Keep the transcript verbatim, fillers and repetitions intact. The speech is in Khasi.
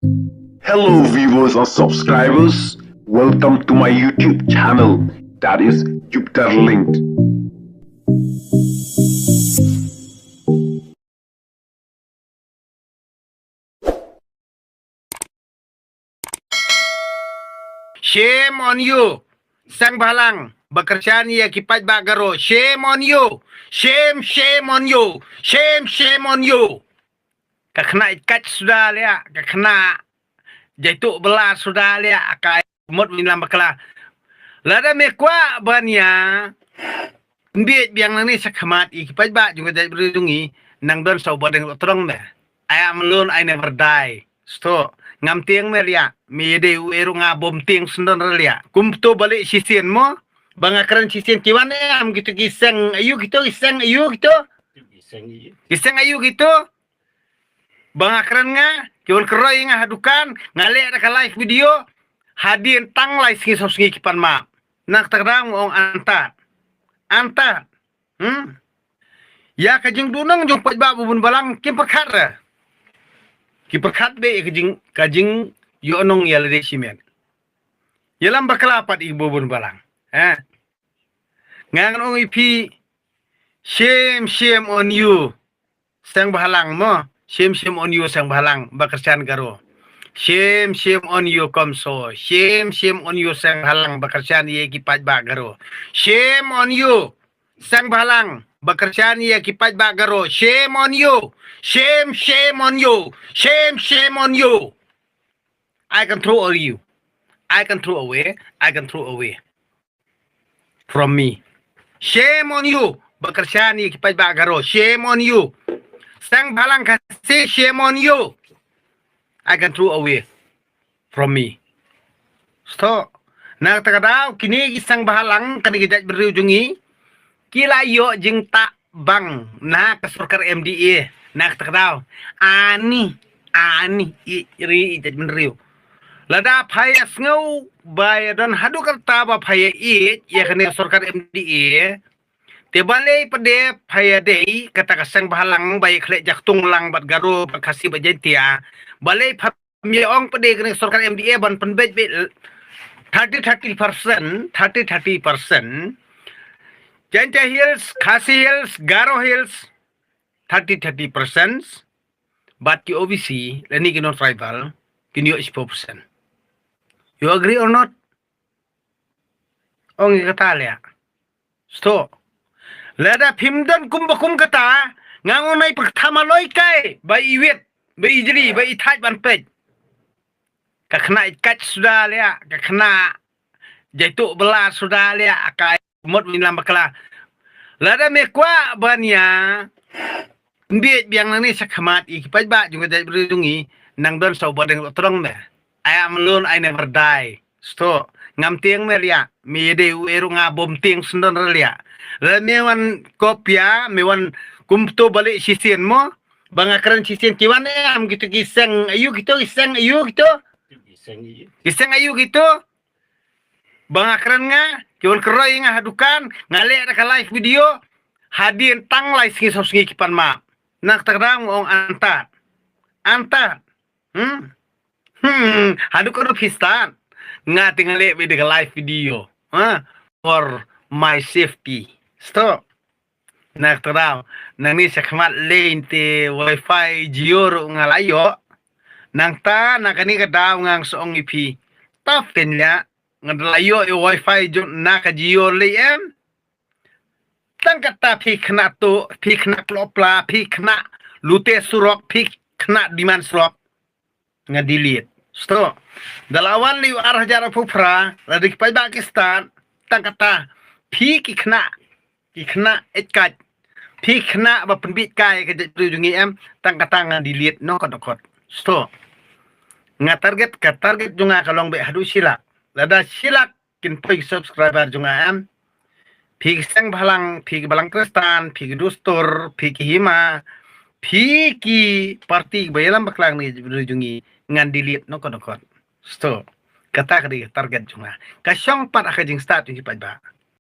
Hello viewers and subscribers, welcome to my YouTube channel, that is Jupiter Linked. Shame on you, Seng Bhalang, ba kyrshan ïa ki paidbah Garo. Shame on you. Shame, shame on you. Shame, shame on you. Ka khynnah kat suda leh, ka khynnah jaituh bela suda leh, ka mut min lam bakla. Lada me kwah ban ïa pynbiej biang nangne shakhmat ïa ki paidbah jong ka jaitbynriew jong ngi, nang don sa u ba dang u trong me. I am alone, I never die. Sto, ngam tieng me leh, me dei u eru nga bym tieng sendon re leh. Kumto balei shisien mo, ba nga kren shisien ki wan em, kito ki seng aïu kito, ki seng aïu kito. Ki seng aïu kito. Ba nga kren nga, ki wan kyroi nga ha dukan, nga leh da ka live video, hadien tang lai sngi saw sngi ki pan map. Nangta ka dang ong anta. Anta. Hmm. Ïa ka jingduhnong jong paidbah Babun Balang kim pyrkhat re. Ki pyrkhat beit ïa ka jing, ka jingïohnong ïa lade shimet. Ïalam bakla pat ïa Babun Balang. Ha. Nga ngan ong ïa phi, shame, shame on you. Seng Bhalang mo. Shame, shame on you, Seng Bhalang, ba kyrshan Garo. Shame, shame on you, Komso. Shame, shame on you, Seng Bhalang, ba kyrshan ïa ki paidbah Garo. Shame on you, Seng Bhalang, ba kyrshan ïa ki paidbah Garo. Shame on you. Shame, shame on you. Shame, shame on you. I can throw you. I can throw away. I can throw away from me. Shame on you. Ba kyrshan ïa ki paidbah Garo. Shame on you. Seng Bhalang Khasi, shame on you. I can throw away from me. Sto. Nangta ka dang kine ki Seng Bhalang kane ki jaitbynriew jong ngi, ki la ïoh jingtah bang na ka sorkar M D A. Nangta ka dang ani, ani i ri i jaitbynriew. Lada pha ïa sngew ba ïa don haduh katta ba pha ïa ïeit ïa kane ka sorkar M D A, te balei pat de pha ïa dei kata ka Seng Bhalang ba ïa khleh jaktung lang bad Garo bad Khasi bad Jaintia. Balei pha ïa ong pat de kane ka sorkar M D A ban pynbeit beit thirty thirty percent, thirty thirty percent. Jaintia Hills, Khasi Hills, Garo Hills, thirty thirty percent. Bad ki O B C lane ki non tribal kin ïoh shiphew percent. You agree or not? Ong ïa kata leh. Sto. Lada phim don kum ba kum kata, nga ngan ai pyrkhat ma loi kai ba i wit, ba i jri, ba i thait ban peit. Ka khynnah kat suda leh, ka khynnah jaituh bela suda leh, ka mut min lam bakla. Lada me kwah ban ïa pynbiej biang nangne shakhmat ïa ki paidbah jong ka jaitbynriew jong ngi, nang don sa u ba dang u trong me. I am alone, I never die. Sto, ngam tieng me leh, me dei u eru nga bym tieng sendon re leh. Lada me wan kopia, me wan kumto balei shisien mo, ba nga kren shisien ki wan em, kito ki seng aïu kito, ki seng aïu kito. Ki seng aïu kito. Ba nga kren nga, ki wan kyroi nga ha dukan, nga leh da ka live video, hadien tang lai sngi saw sngi ki pan map. Nangta ka dang ong anta. Anta. Hmm. Hmm. Haduh ka ruh phi stad. Nga te nga leh beit da ka live video. Ha? For my safety. Sto. Nangta ka dang, nangne shakhmat lane te wifi Jio ruh nga la ïoh. Nangta na kane ka dang nga sa ong ïa phi, ta phin ïa, nga da la ïoh ïa wifi jong na ka Jio lei em. Tang kata phi khynnah tuh, phi khynnah kloh pla, phi khynnah lute surok, phi khynnah demand surok. Nga delete. Sto. Da la wan lei u ar hajar arphew phra, lada ki paidbah ki stad, tang kata phi ki khynnah, ki khynnah kat, phi khynnah ba pynbeit kai ka jaitbynriew jong ngi em, tang kata nga delete noh kot noh kot. Sto. Nga target, ka target jong nga ka long beit haduh shi lak. Lada shi lak kin poi ki subscriber jong nga em. Phi ki Seng Bhalang, phi ki Balang Khristan, phi ki Dustur, phi ki Hima, phi ki party ba ïalam bakla ne jong ngi, ngan delete noh kot noh kot. Sto. Kata ka dei ka target jong nga. Ka shong pat ha ka jingstad jong ki paidbah.